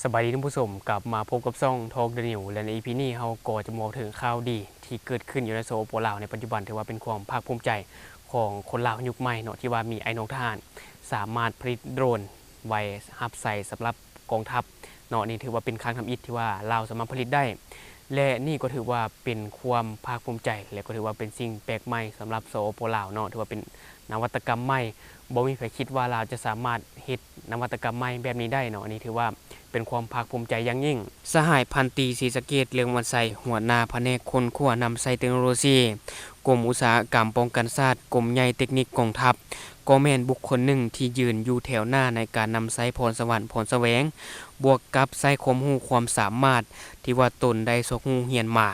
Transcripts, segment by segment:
ສະບາຍດີທ່ານຜູ້ຊົມ, ກັບມາພົບກັບຊ່ອງ Talk the News ແລະ ໃນ ອີ ພີ ນີ້ເຮົາກໍຈະມາເວົ້າເຖິງຂ່າວດີທີ່ເກີດຂຶ້ນຢູ່ໃນ ສປປ ລາວ ໃນປັດຈຸບັນ. ຖືວ່າເປັນຄວາມພາກພູມໃຈຂອງຄົນລາວຍຸກໃໝ່ເນາະ ທີ່ວ່າມີອ້າຍນ້ອງທະຫານສາມາດຜະລິດໂດຣນໄວ້ຮັບໃຊ້ສຳລັບກອງທັບເນາະ. ນີ້ຖືວ່າເປັນຄັ້ງທຳອິດທີ່ວ່າລາວສາມາດຜະລິດໄດ້ ແລະ ນີ້ກໍຖືວ່າເປັນຄວາມພາກພູມໃຈ ແລະ ກໍຖືວ່າເປັນສິ່ງແປກໃໝ່ສຳລັບ ສປປ ລາວ ເນາະ. ຖືວ່າເປັນນະວັດຕະກຳໃໝ່, ບໍ່ມີໃຜຄິດວ່າລາວຈະສາມາດເຮັດນະວັດຕະກຳໃໝ່ແບບນີ້ໄດ້ເນາະ. ອັນນີ້ຖືວ່າເປັນຄວາມພາກພູມໃຈຢ່າງຍິ່ງ. ສະຫາຍພັນຕີ ສີສະເກດ ເລື່ອງວັນໄຊ, ຫົວໜ້າພະແນກຄົ້ນຄວ້ານຳໃຊ້ເຕັກໂນໂລຊີ ກົມອຸດສາຫະກຳປ້ອງກັນຊາດ, ກົມໃຫຍ່ເຕັກນິກກອງທັບ ກໍແມ່ນບຸກຄົນໜຶ່ງທີ່ຢືນຢູ່ແຖວໜ້າໃນການນຳໃຊ້ພອນສະຫວັນພອນສະແຫວງ ບວກກັບໃຊ້ຄວາມຮູ້ຄວາມສາມາດທີ່ວ່າຕົນໄດ້ຊອກຮູ້ຮຽນມາ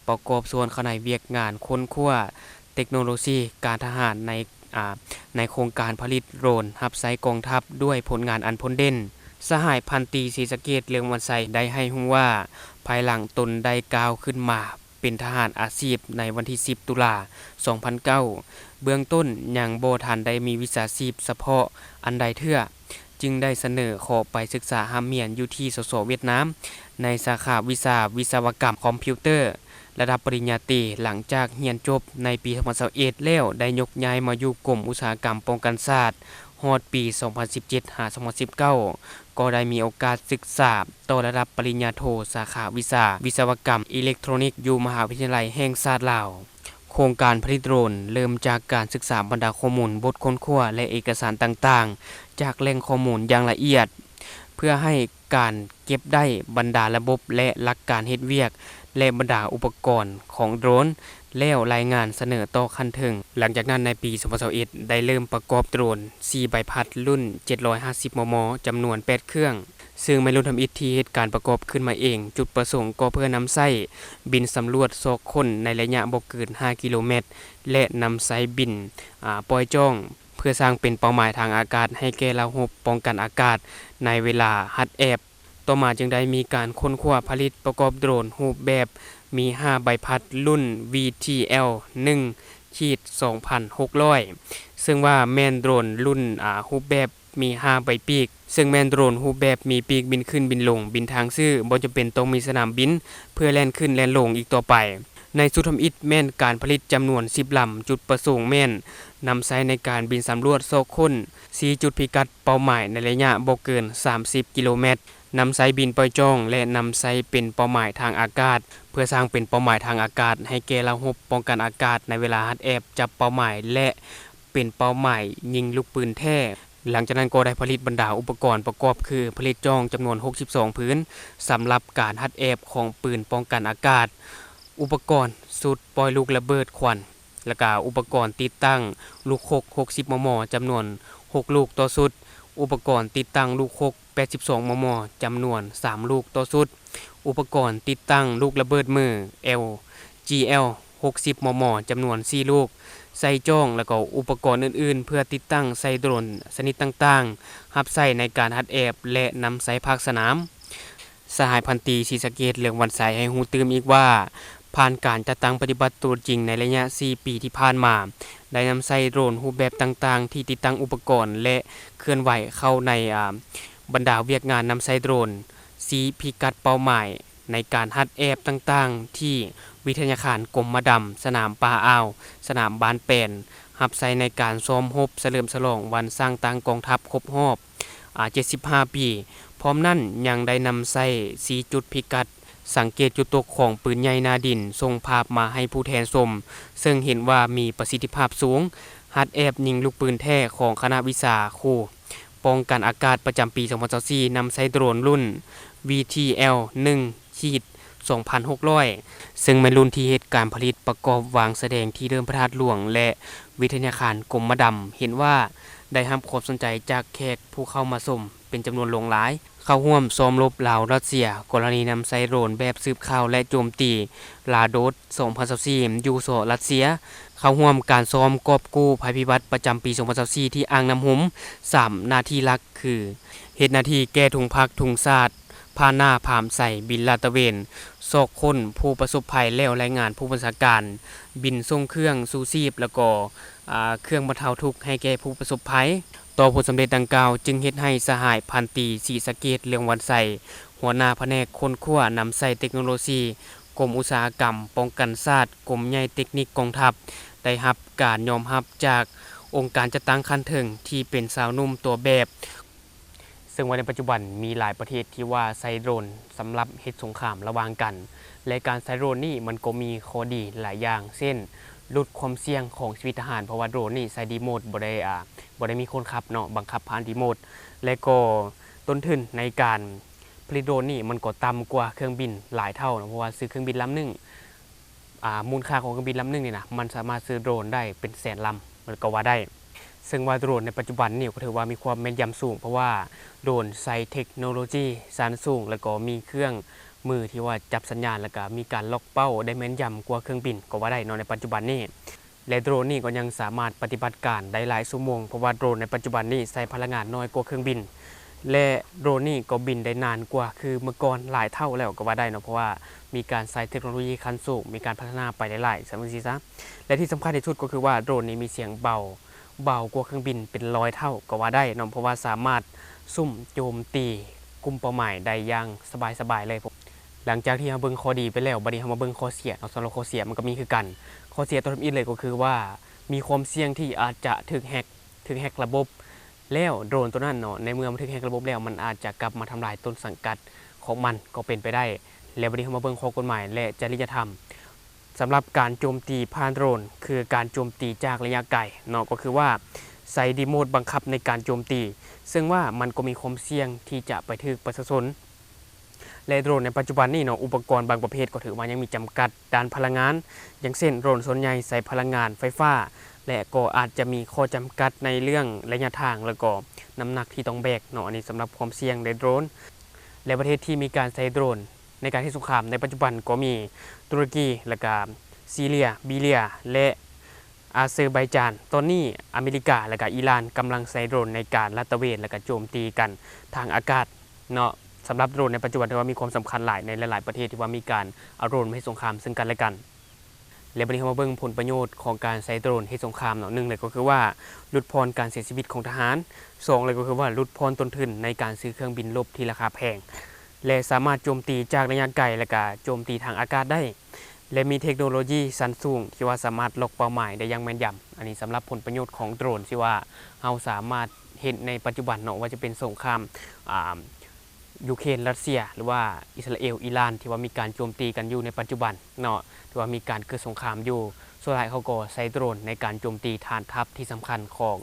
ປະກອບສ່ວນເຂົ້າໃນວຽກງານຄົ້ນຄວ້າເຕັກໂນໂລຊີການທະຫານໃນ ອາ ໃນໂຄງການຜະລິດໂດຣນຮັບໃຊ້ກອງທັບດ້ວຍຜົນງານອັນພົ້ນເດັ່ນ. ສະຫາຍພັນຕີ ສີສະເກດ ເລື່ອງວັນໄຊ ໄດ້ໃຫ້ຮູ້ວ່າ ພາຍຫຼັງຕົນໄດ້ກ້າວຂຶ້ນມາເປັນທະຫານອາຊີບໃນວັນທີສິບ ຕຸລາ ສອງພັນເກົ້າ ເບື້ອງຕົ້ນຍັງບໍ່ທັນໄດ້ມີວິຊາຊີບສະເພາະອັນໃດເທື່ອ ຈຶ່ງໄດ້ສະເໜີຂໍໄປສຶກສາຮ່ຳຮຽນຢູ່ທີ່ ສສ ຫວຽດນາມ ໃນສາຂາວິຊາວິສະວະກຳຄອມພິວເຕີ ລະດັບປະລິນຍາຕີ. ຫຼັງຈາກຮຽນຈົບໃນປີສອງພັນຊາວເອັດແລ້ວ ໄດ້ຍົກຍ້າຍມາຢູ່ກົມອຸດສາຫະກຳປ້ອງກັນຊາດ ຮອດປີສອງພັນສິບເຈັດຫາສອງພັນສິບເກົ້າ ກໍໄດ້ມີໂອກາດສຶກສາຕໍ່ລະດັບປະລິນຍາໂທ ສາຂາວິຊາວິສະວະກຳອີເລັກໂທຣນິກ ຢູ່ມະຫາວິທະຍາໄລແຫ່ງຊາດລາວ. ໂຄງການຜະລິດໂດຣນເລີ່ມຈາກການສຶກສາບັນດາຂໍ້ມູນບົດຄົ້ນຄວ້າ ແລະ ເອກະສານຕ່າງໆ ຈາກແຫຼ່ງຂໍ້ມູນຢ່າງລະອຽດ ເພື່ອໃຫ້ການເກັບໄດ້ບັນດາລະບົບ ແລະ ຫຼັກການເຮັດວຽກ ແລະ ບັນດາອຸປະກອນຂອງໂດຣນ ແລ້ວລາຍງານສະເໜີຕໍ່ຂັ້ນເທິງ. ຫຼັງຈາກນັ້ນໃນປີສອງພັນຊາວເອັດ ໄດ້ເລີ່ມປະກອບໂດຣນສີ່ໃບພັດລຸ້ນເຈັດຮ້ອຍຫ້າສິບ ມມ ຈຳນວນແປດເຄື່ອງ ເຊິ່ງແມ່ນລຸ້ນທຳອິດທີ່ເຮັດການປະກອບຂຶ້ນມາເອງ. ຈຸດປະສົງກໍເພື່ອນຳໃຊ້ບິນສຳຫຼວດຊອກຄົ້ນໃນໄລຍະບໍ່ເກີນຫ້າກິໂລແມັດ ແລະ ນຳໃຊ້ບິນ ອາ ປ່ອຍຈ້ອງ ເພື່ອສ້າງເປັນເປົ້າໝາຍທາງອາກາດໃຫ້ແກ່ເຫຼົ່າຮົບປ້ອງກັນອາກາດໃນເວລາຮັດແອບ. ຕໍ່ມາຈຶ່ງໄດ້ມີການຄົ້ນຄວ້າຜະລິດປະກອບໂດຣນຮູບແບບມີຫ້າໃບພັດລຸ້ນ ວີທີແອລ ໜຶ່ງ ຂີດ ສອງພັນຫົກຮ້ອຍ ເຊິ່ງວ່າແມ່ນໂດຣນລຸ້ນ ອາ ຮູບແບບມີຫ້າໃບປີກ ເຊິ່ງແມ່ນໂດຣນຮູບແບບມີປີກບິນຂຶ້ນບິນລົງ, ບິນທາງຊື່, ບໍ່ຈຳເປັນຕ້ອງມີສະໜາມບິນເພື່ອແລ່ນຂຶ້ນແລ່ນລົງອີກຕໍ່ໄປ. ໃນຊຸດທຳອິດແມ່ນການຜະລິດຈຳນວນສິບລຳ, ຈຸດປະສົງແມ່ນນຳໃຊ້ໃນການບິນສຳຫຼວດຊອກຄົ້ນ, ຊີ້ຈຸດພິກັດເປົ້າໝາຍໃນໄລຍະບໍ່ເກີນສາມສິບກິໂລແມັດ, ນຳໃຊ້ບິນປ່ອຍຈ້ອງ ແລະ ນຳໃຊ້ເປັນເປົ້າໝາຍທາງອາກາດ ເພື່ອສ້າງເປັນເປົ້າໝາຍທາງອາກາດໃຫ້ແກ່ເຫຼົ່າຮົບປ້ອງກັນອາກາດໃນເວລາຮັດແອບຈັບເປົ້າໝາຍ ແລະ ເປັນເປົ້າໝາຍຍິງລູກປືນແທ້. ຫຼັງຈາກນັ້ນກໍໄດ້ຜະລິດບັນດາອຸປະກອນປະກອບຄື ຜະລິດຈ້ອງຈຳນວນຫົກສິບສອງຜືນ ສຳລັບການຮັດແອບຂອງປືນປ້ອງກັນອາກາດ, ອຸປະກອນຊຸດປ່ອຍລູກລະເບີດຄວັນ ແລະກະອຸປະກອນຕິດຕັ້ງລູກຄົກຫົກສິບ ມມ ຈຳນວນຫົກລູກຕໍ່ຊຸດ, ອຸປະກອນຕິດຕັ້ງລູກຄົກແປດສິບສອງ ມມ ຈຳນວນສາມລູກຕໍ່ຊຸດ, ອຸປະກອນຕິດຕັ້ງລູກລະເບີດມື ແອລ ຈີແອລ ຫົກສິບ ມມ ຈຳນວນສີ່ລູກ, ໃສ່ຈ້ອງ ແລະ ກໍອຸປະກອນອື່ນໆ ເພື່ອຕິດຕັ້ງໃສ່ໂດຣນຊະນິດຕ່າງໆ ຮັບໃຊ້ໃນການຮັດແອບ ແລະ ນຳໃຊ້ພາກສະໜາມ. ສະຫາຍພັນຕີ ສີສະເກດ ເລື່ອງວັນໄຊ ໃຫ້ຮູ້ຕື່ມອີກວ່າ ຜ່ານການຈັດຕັ້ງປະຕິບັດຕົວຈິງໃນໄລຍະສີ່ປີທີ່ຜ່ານມາ, ໄດ້ນຳໃຊ້ໂດຣນຮູບແບບຕ່າງໆ ທີ່ຕິດຕັ້ງອຸປະກອນ ແລະ ເຄື່ອນໄຫວເຂົ້າໃນ ອາ ບັນດາວຽກງານນຳໃຊ້ໂດຣນ, ຊີ້ພິກັດເປົ້າໝາຍ ໃນການຮັດແອບຕ່າງໆ ທີ່ວິທະຍາຄານກົມມະດຳ, ສະໜາມປ່າອ່າວ, ສະໜາມບ້ານແປນ, ຮັບໃຊ້ໃນການຊ້ອມຮົບສະເຫຼີມສະຫຼອງວັນສ້າງຕັ້ງກອງທັບຄົບຮອບ ອາ ເຈັດສິບຫ້າປີ. ພ້ອມນັ້ນຍັງໄດ້ນຳໃຊ້ຊີ້ຈຸດພິກັດ, ສັງເກດຈຸດຕົກຂອງປືນໃຫຍ່ໜ້າດິນ, ສົ່ງພາບມາໃຫ້ຜູ້ແທນຊົມ, ເຊິ່ງເຫັນວ່າມີປະສິດທິພາບສູງ, ຮັດແອບຍິງລູກປືນແທ້ຂອງຄະນະວິຊາຄູ ປ້ອງກັນອາກາດປະຈຳປີສອງພັນຊາວສີ່ ນຳໃຊ້ໂດຣນລຸ້ນ ວີທີແອລ ໜຶ່ງ ຂີດ ສອງພັນຫົກຮ້ອຍ ເຊິ່ງແມ່ນລຸ້ນທີ່ເຮັດການຜະລິດປະກອບວາງສະແດງທີ່ເດີ່ນພະທາດຫຼວງ ແລະ ວິທະຍາຄານກົມມະດຳ ເຫັນວ່າໄດ້ຮັບຄວາມສົນໃຈຈາກແຂກຜູ້ເຂົ້າມາຊົມເປັນຈຳນວນຫຼວງຫຼາຍ. ເຂົ້າຮ່ວມຊ້ອມລົບລາວ-ຣັດເຊຍ ກໍລະນີນຳໃຊ້ໂດຣນແບບສືບຂ່າວ ແລະ ໂຈມຕີ ລາໂດດ ສອງພັນຊາວສີ່ ຢູ່ ສ ຣັດເຊຍ. ເຂົ້າຮ່ວມການຊ້ອມກອບກູ້ໄພພິບັດປະຈຳປີສອງພັນຊາວສີ່ ທີ່ອ່າງນ້ຳຮຸມ ສາມໜ້າທີ່ຫຼັກຄື ເຮັດໜ້າທີ່ແກ່ທຸງພັກທຸງຊາດ, ຜ່ານໜ້າພາມໄຊ, ບິນລາດຕະເວນ, ຊອກຄົ້ນຜູ້ປະສົບໄພ ແລ້ວລາຍງານຜູ້ບັນຊາການ, ບິນສົ່ງເຄື່ອງຊູຊີບ ແລ້ວກໍ ອາ ເຄື່ອງບັນເທົາທຸກໃຫ້ແກ່ຜູ້ປະສົບໄພ. ຕໍ່ຜົນສຳເລັດດັ່ງກ່າວ ຈຶ່ງເຮັດໃຫ້ສະຫາຍພັນຕີ ສີສະເກດ ເລື່ອງວັນໄຊ ຫົວໜ້າພະແນກຄົ້ນຄວ້ານຳໃຊ້ເຕັກໂນໂລຊີ ກົມອຸດສາຫະກຳປ້ອງກັນຊາດ, ກົມໃຫຍ່ເຕັກນິກກອງທັບ ໄດ້ຮັບການຍອມຮັບຈາກອົງການຈັດຕັ້ງຂັ້ນເທິງທີ່ເປັນຊາວໜຸ່ມຕົວແບບ. ເຊິ່ງວ່າໃນປັດຈຸບັນມີຫຼາຍປະເທດທີ່ວ່າໃຊ້ໂດຣນສຳລັບເຮັດສົງຄາມລະຫວ່າງກັນ ແລະ ການໃຊ້ໂດຣນນີ້ມັນກໍມີຂໍ້ດີຫຼາຍຢ່າງ ເຊັ່ນ ຫຼຸດຄວາມສ່ຽງຂອງຊີວິດທະຫານ ເພາະວ່າໂດຣນນີ້ໃຊ້ຣີໂມດ ບໍ່ໄດ້ ອ່າ ບໍ່ໄດ້ມີຄົນຂັບເນາະ ບັງຄັບຜ່ານຣີໂມດ ແລະ ກໍຕົ້ນທຶນໃນການຜະລິດໂດຣນນີ້ມັນກໍຕ່ຳກວ່າເຄື່ອງບິນຫຼາຍເທົ່າເນາະ ເພາະວ່າຊື້ເຄື່ອງບິນລຳໜຶ່ງ ອ່າ ມູນຄ່າຂອງເຄື່ອງບິນລຳໜຶ່ງນີ້ນະ ມັນສາມາດຊື້ໂດຣນໄດ້ເປັນແສນລຳກໍວ່າໄດ້. ເຊິ່ງວ່າໂດຣນໃນປັດຈຸບັນນີ້ກໍຖືວ່າມີຄວາມແມ່ນຢຳສູງ ເພາະວ່າໂດຣນໃຊ້ເຕັກໂນໂລຈີຊັ້ນສູງ ແລ້ວກໍມີເຄື່ອງມືທີ່ວ່າຈັບສັນຍານ ແລ້ວກໍມີການລັອກເປົ້າໄດ້ແມ່ນຢຳກວ່າເຄື່ອງບິນກໍວ່າໄດ້ເນາະໃນປັດຈຸບັນນີ້. ແລະ ໂດຣນນີ້ກໍຍັງສາມາດປະຕິບັດການໄດ້ຫຼາຍຊົ່ວໂມງ ເພາະວ່າໂດຣນໃນປັດຈຸບັນນີ້ໃຊ້ພະລັງງານນ້ອຍກວ່າເຄື່ອງບິນ ແລະ ໂດຣນນີ້ກໍບິນໄດ້ນານກວ່າຄືເມື່ອກ່ອນຫຼາຍເທົ່າແລ້ວກໍວ່າໄດ້ເນາະ ເພາະວ່າມີການໃຊ້ເຕັກໂນໂລຢີຂັ້ນສູງ ມີການພັດທະນາໄປຫຼາຍໆ ຊັ້ນວ່າຊີ້ຊະ. ແລະ ທີ່ສຳຄັນທີ່ສຸດກໍຄືວ່າໂດຣນນີ້ມີສຽງເບົາ ເບົາກວ່າເຄື່ອງບິນເປັນຮ້ອຍເທົ່າກໍວ່າໄດ້ເນາະ ເພາະວ່າສາມາດສຸ່ມໂຈມຕີກຸ່ມເປົ້າໝາຍໄດ້ຢ່າງສະບາຍໆເລີຍ. ຫຼັງຈາກທີ່ເຮົາເບິ່ງຂໍ້ດີໄປແລ້ວ ບັດນີ້ເຮົາມາເບິ່ງຂໍ້ເສຍເນາະ. ສຳລັບຂໍ້ເສຍມັນກໍມີຄືກັນ. ຂໍ້ເສຍຕົວທຳອິດເລີຍກໍຄືວ່າ ມີຄວາມສ່ຽງທີ່ອາດຈະຖືກແຮັກ ຖືກແຮັກລະບົບ ແລ້ວໂດຣນຕົວນັ້ນເນາະ ໃນເມື່ອມັນຖືກແຮັກລະບົບແລ້ວ ມັນອາດຈະກັບມາທຳລາຍຕົ້ນສັງກັດຂອງມັນກໍເປັນໄປໄດ້. ແລ້ວບັດນີ້ເຮົາມາເບິ່ງຂໍ້ກົດໝາຍ ແລະ ຈະລິຍະທຳ ສຳລັບການໂຈມຕີຜ່ານໂດຣນ ຄືການໂຈມຕີຈາກໄລຍະໄກເນາະ ກໍຄືວ່າໃຊ້ຣີໂມດບັງຄັບໃນການໂຈມຕີ ເຊິ່ງວ່າມັນກໍມີຄວາມສ່ຽງທີ່ຈະໄປຖືກປະຊາຊົນ ແລະ ໂດຣນໃນປັດຈຸບັນນີ້ເນາະ ອຸປະກອນບາງປະເພດກໍຖືວ່າຍັງມີຈຳກັດດ້ານພະລັງງານ ຢ່າງເຊັ່ນ ໂດຣນສ່ວນໃຫຍ່ໃຊ້ພະລັງງານໄຟຟ້າ ແລະ ກໍອາດຈະມີຂໍ້ຈຳກັດໃນເລື່ອງໄລຍະທາງ ແລ້ວກໍນ້ຳໜັກທີ່ຕ້ອງແບກເນາະ. ອັນນີ້ສຳລັບຄວາມສ່ຽງໃນໂດຣນ ແລະ ປະເທດທີ່ມີການໃຊ້ໂດຣນ ໃນການເຮັດສົງຄາມໃນປັດຈຸບັນກໍມີຕຸລະກີ ແລ້ວກະຊີເຣຍ, ບີເຣຍ ແລະ ອາເຊີໄບຈານ. ຕອນນີ້ອາເມລິກາ ແລ້ວກະອີຣານກຳລັງໃຊ້ໂດຣນໃນການລາດຕະເວນ ແລ້ວກະໂຈມຕີກັນທາງອາກາດເນາະ. ສຳລັບໂດຣນໃນປັດຈຸບັນຖືວ່າມີຄວາມສຳຄັນຫຼາຍໃນຫຼາຍໆປະເທດທີ່ວ່າມີການເອົາໂດຣນມາເຮັດສົງຄາມເຊິ່ງກັນແລະກັນ. ແລະ ບັດນີ້ເຮົາມາເບິ່ງຜົນປະໂຫຍດຂອງການໃຊ້ໂດຣນເຮັດສົງຄາມເນາະ. ໜຶ່ງເລີຍກໍຄືວ່າຫຼຸດຜ່ອນການເສຍຊີວິດຂອງທະຫານ, ສອງເລີຍກໍຄືວ່າຫຼຸດຜ່ອນຕົ້ນທຶນໃນການຊື້ເຄື່ອງບິນລົບທີ່ລາຄາແພງ ແລະ ສາມາດໂຈມຕີຈາກໄລຍະໄກ ແລະ ກະໂຈມຕີທາງອາກາດໄດ້ ແລະ ມີເທັກໂນໂລຢີຊັ້ນສູງທີ່ວ່າສາມາດລັອກເປົ້າໝາຍໄດ້ຢ່າງແມ່ນຢຳ. ອັນນີ້ສຳລັບຜົນປະໂຫຍດຂອງໂດຣນທີ່ວ່າເຮົາສາມາດເຫັນໃນປັດຈຸບັນເນາະ ວ່າຈະເປັນສົງຄາມ ອ່າ ຢູເຄຣນ ຣັດເຊຍ ຫຼືວ່າອິດສະຣາເອວ ອີຣານ ທີ່ວ່າມີການໂຈມຕີກັນຢູ່ໃນປັດຈຸບັນເນາະ ທີ່ວ່າມີການເກີດສົງຄາມຢູ່. ສ່ວນຫຼາຍເຂົາກໍໃຊ້ໂດຣນໃນການໂຈມຕີຖານທັບທີ່ສຳຄັນຂອງ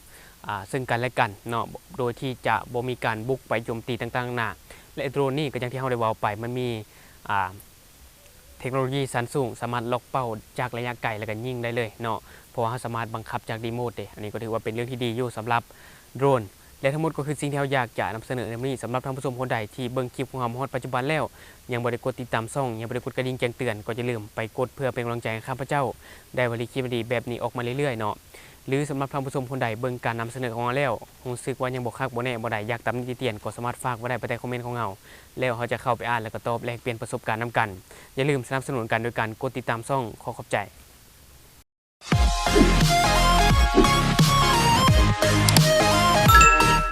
ອ່າ ເຊິ່ງກັນແລະກັນເນາະ ໂດຍທີ່ຈະບໍ່ມີການບຸກໄປໂຈມຕີຕ່າງໆນານາ ແລະ ໂດຣນນີ້ກໍຢ່າງທີ່ເຮົາໄດ້ເວົ້າໄປ ມັນມີ ອ່າ ເທັກໂນໂລຢີຊັ້ນສູງ ສາມາດລັອກເປົ້າຈາກໄລຍະໄກ ແລ້ວກໍຍິງໄດ້ເລີຍເນາະ ເພາະວ່າເຮົາສາມາດບັງຄັບຈາກຣີໂມດເດ້. ອັນນີ້ກໍຖືວ່າເປັນເລື່ອງທີ່ດີຢູ່ສຳລັບໂດຣນ ແລະ ທັງໝົດກໍຄືສິ່ງທີ່ເຮົາຢາກຈະນຳສະເໜີໃນມື້ນີ້. ສຳລັບທ່ານຜູ້ຊົມຄົນໃດທີ່ເບິ່ງຄລິບຂອງເຮົາມາຮອດປັດຈຸບັນແລ້ວ ຍັງບໍ່ໄດ້ກົດຕິດຕາມຊ່ອງ ຍັງບໍ່ໄດ້ກົດກະດິ່ງແຈ້ງເຕືອນ ກໍຢ່າລືມໄປກົດເພື່ອເປັນກຳລັງໃຈໃຫ້ຂ້າພະເຈົ້າ ໄດ້ຜະລິດຄລິບດີໆແບບນີ້ອອກມາເລື້ອຍໆເນາະ. ຫຼື ສຳລັບທ່ານຜູ້ຊົມຄົນໃດເບິ່ງການນຳສະເໜີຂອງເຮົາແລ້ວ ຮູ້ສຶກວ່າຍັງບໍ່ຄັກບໍ່ແນ່ບໍ່ໄດ້ ຢາກຕຳໜິຕິຕຽນ ກໍສາມາດຝາກໄວ້ໄດ້ພາຍໃຕ້ຄອມເມັນຂອງເຮົາ ແລ້ວເຮົາຈະເຂົ້າໄປອ່ານ ແລ້ວກໍຕອບແລກປ່ຽນປະສົບການນຳກັນ. ຢ່າລືມສະໜັບສະໜູນກັນໂດຍການກົດຕິດຕາມຊ່ອງ. ຂໍຂອບໃຈ.